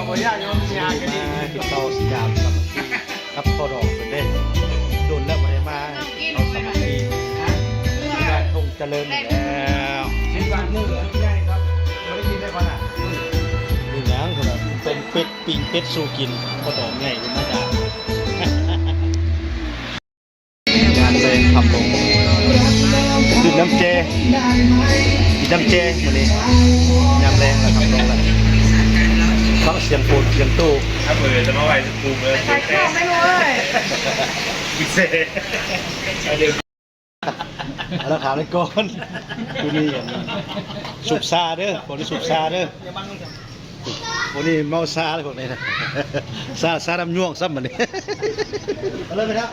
ມາຕິດຕໍ່ສະຍາມສາມັກຄີກັບພໍ່ດອງເພິ່ນເດ້ ດົນແລ້ວບໍ່ໄດ້ມາ ເຮົາສາມັກຄີຢູ່ບ້ານທົ່ງຈະເລີນນີ້ແລ້ວ. ມີຫຍັງພຸ້ນນະ ຕົ້ມເປັດ ປີ້ງເປັດສູ່ກິນ ພໍ່ດອງໃຫຍ່ເພິ່ນມາຈາກ ຍາມແລງຄ່ຳລົງ ດື່ມນ້ຳແຈ່ ກິນນ້ຳແຈ່ມື້ນີ້ ຍາມແລງແລ້ວຄ່ຳລົງແລ້ວ ຟັງສຽງຝົນສຽງໂຕ ເອົາເບີຈະມາໄວ້ ປູເບີ ໄປຂາຍຂອງໄປເລີຍ ເອົາລະຖານໄວ້ກ່ອນ ຜູ້ນີ້ສູບຊາເດີ ພວກນີ້ສູບຊາເດີ ພວກນີ້ເມົາຊາເດີ ພວກນີ້ນະ ຊາ ຊານ້ຳຍວງຊ້ຳບັດນີ້ ເອົາເລີຍໄປແລ້ວ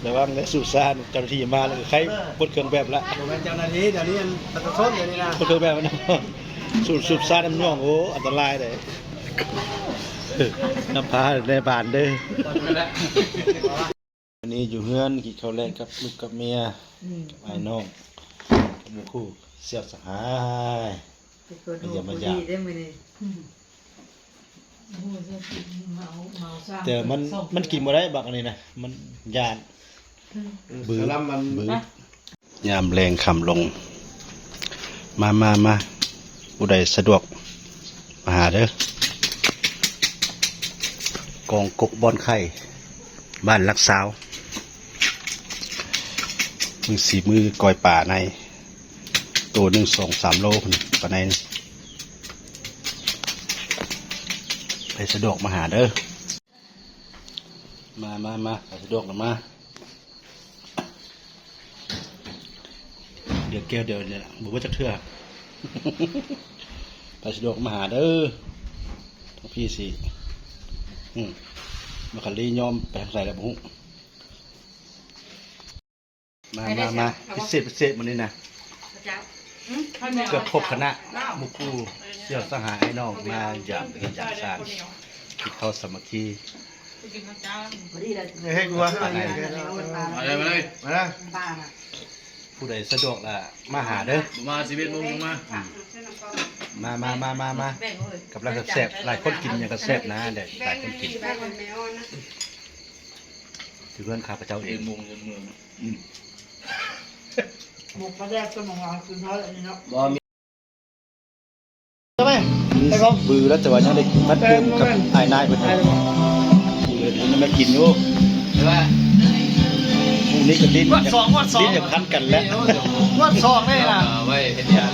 ລະວັງເດີສູບຊາ ເຈົ້າໜ້າທີ່ມາແລ້ວ ໃຄປົດເຄື່ອງແບບລະ ບໍ່ແມ່ນເຈົ້າໜ້າທີ່ ດຽວນີ້ອັນປະຊາຊົນດຽວນີ້ນະ ປົດເຄື່ອງແບບນະ ສູບ ສູບຊານ້ຳຍວງ ໂອ້ ອັນຕະລາຍເດ້ ນຳພາແມ່ບ້ານເດີ. ວັນນີ້ຢູ່ເຮືອນ ກິນເຂົ້າແລງກັບລູກກັບເມຍ ອືມ ກັບອ້າຍນ້ອງ ກັບໝູ່ຄູ່ສ່ຽວສະຫາຍ ມາຢ້ຽມມາຢາມ ແຕ່ມັນ ມັນກິນບໍ່ໄດ້ບັກອັນນີ້ນະ ມັນຢ້ານ ອືມ ບື ກະລຳມັນ ບື. ຍາມແລງຄ່ຳລົງ ມາ ມາ ມາ ຜູ້ໃດສະດວກມາຫາເດີ ກອງກົກບ່ອນໄຂ່ ບ້ານຫຼັກຊາວ ມືສີມືກ້ອຍປາໃນ ໂຕໜຶ່ງສອງສາມໂລພຸ້ນ ປາໃນນີ້ ໃຜສະດວກມາຫາເດີ. ມາ ມາ ມາ ໃຜສະດວກລະມາ ເຫຼືອແກ້ວດຽວນີ້ລະ ບໍ່ເບິດຈັກເທື່ອ ໃຜສະດວກມາຫາເດີ ທັງພີ້ຊິ ອືມ ມາຄັນລີຍອມໄປທາງໃສລະບໍ່ຮູ້. ມາ ມາ ມາ ພິເສດ ພິເສດມື້ນີ້ນະ ເກືອບຄົບຄະນະ ໝູ່ຄູ່ສ່ຽວສະຫາຍອ້າຍນ້ອງ ມາຢາມເຮືອນຢາມຊານ ກິນເຂົ້າສາມັກຄີ ມາເລີຍ ມາເລີຍ ມາເລີຍ ຜູ້ໃດສະດວກລະມາຫາເດີ ບໍ່ມາສິບເອັດໂມງບໍ່ມາ ມາ ມາ ມາ ມາ ກຳລັງແຊບໆ ຫຼາຍຄົນກິນຫຍັງກະແຊບນະ ຫຼາຍຄົນກິນ ຄືເຮືອນຂ້າພະເຈົ້າເອງ ອືມ ໝົກປາແດກ ຕົ້ນໝາກຫວານຄືເຮົາອັນນີ້ເນາະ ບໍ່ມີ ໄປບໍ່ ບືແລ້ວ ແຕ່ວ່າຍັງໄດ້ມາຕື່ມກັບອ້າຍນາຍເພິ່ນ ບືຍັງໄດ້ກິນຢູ່ ແຕ່ວ່າມື້ນີ້ກະດິ້ນ ງວດສອງ ງວດສອງ ດິ້ນຢາກພັນກັນແລ້ວ ງວດສອງນີ້ນະ ໄວ້ເຮັດຫຍັງ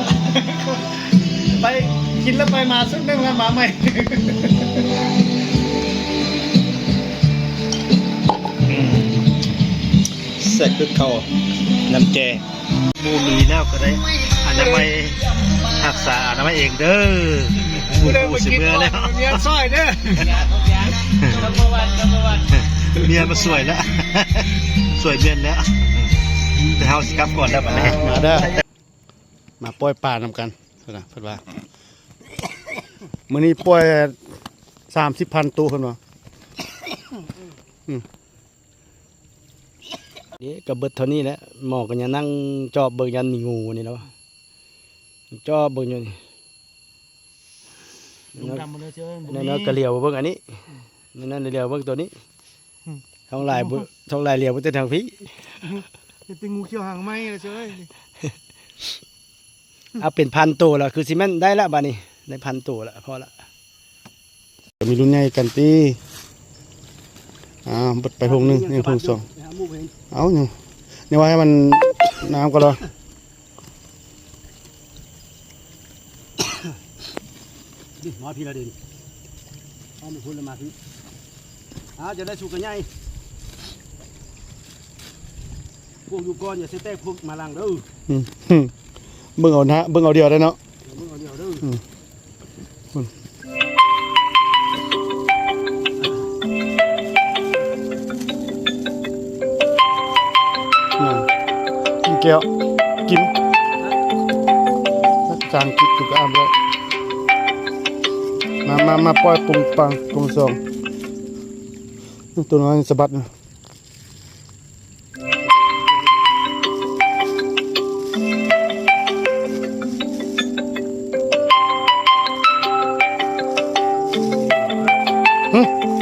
ໄປກິນແລ້ວໄປມາຊຸດໜຶ່ງແລ້ວມາໃໝ່ ແຊບຄືເກົ່າ ນ້ຳແຈ່ ໝູ່ມີແລ້ວກະໄດ້ອະນາໄມ ຮັກສາອະນາໄມເອງເດີ ໝູ່ຄູ່ຊິເມືອແລ້ວ ເມຍຊ່ອຍເດີ ເມຍມາຊ່ວຍແລ້ວ ຊ່ວຍເມຍແລ້ວ ແຕ່ເຮົາຊິກັບກ່ອນແລ້ວບັດນີ້ ມາເດີ ມາປ່ອຍປານຳກັນ ເພິ່ນວ່າ ມື້ນີ້ປ່ອຍສາມສິບພັນໂຕ ເພິ່ນວ່າ ອືມ ນີ້ກະເບິດເທົ່ານີ້ແຫຼະ ໝໍກະຍັງນັ່ງຈອບເບິ່ງ ຢ້ານມີງູນີ້ແຫຼະ ຈອບເບິ່ງຢູ່ນີ້ ລົງດຳໝົດເລີຍເຊີຍ ນັ້ນກະຫຼຽວເບິ່ງອັນນີ້ ນັ້ນຫຼຽວເບິ່ງໂຕນີ້ ອືມ ທ້ອງຫຼາຍບໍ່ ທ້ອງຫຼາຍຫຼຽວບໍ່ແຕ່ທາງພີ້ ເຫັນແຕ່ງູຂຽວຫາງໄມ້ລະເຊີຍ ເອົາເປັນພັນໂຕລະ ຄືຊິແມ່ນໄດ້ລະບາດນີ້ ໄດ້ພັນໂຕລະ ພໍລະ ມີລຸ້ນໃຫຍ່ກັນຕິ ອ້າວ ເບິດໄປຖົງໜຶ່ງ ຍັງຖົງສອງ ເອົາ ຍັງ ຍັງວ່າໃຫ້ມັນ ນ້ຳກ່ອນລະ ມາພີ້ລະເດ ອ້ອມໄປພຸ້ນລະມາພີ້ ອ້າວ ຈະໄດ້ສຸກກະໃຫຍ່ ພວກຢູ່ກ່ອນຢ່າໃສ່ແຕກພວກມາຫຼັງເດີ ອືມ ເບິ່ງເອົານະ ເບິ່ງເອົາດຽວໄດ້ເນາະ ເບິ່ງເອົາດຽວເດີ ອືມ ພຸ້ນ ກິນແກ້ວ ກິນ ຈານກິນຈຸກອາບແລ້ວ ມາ ມາ ມາ ປ່ອຍປົງປັງປົງສອງ ໂຕນ້ອຍສະບັດນະ. ຫຶ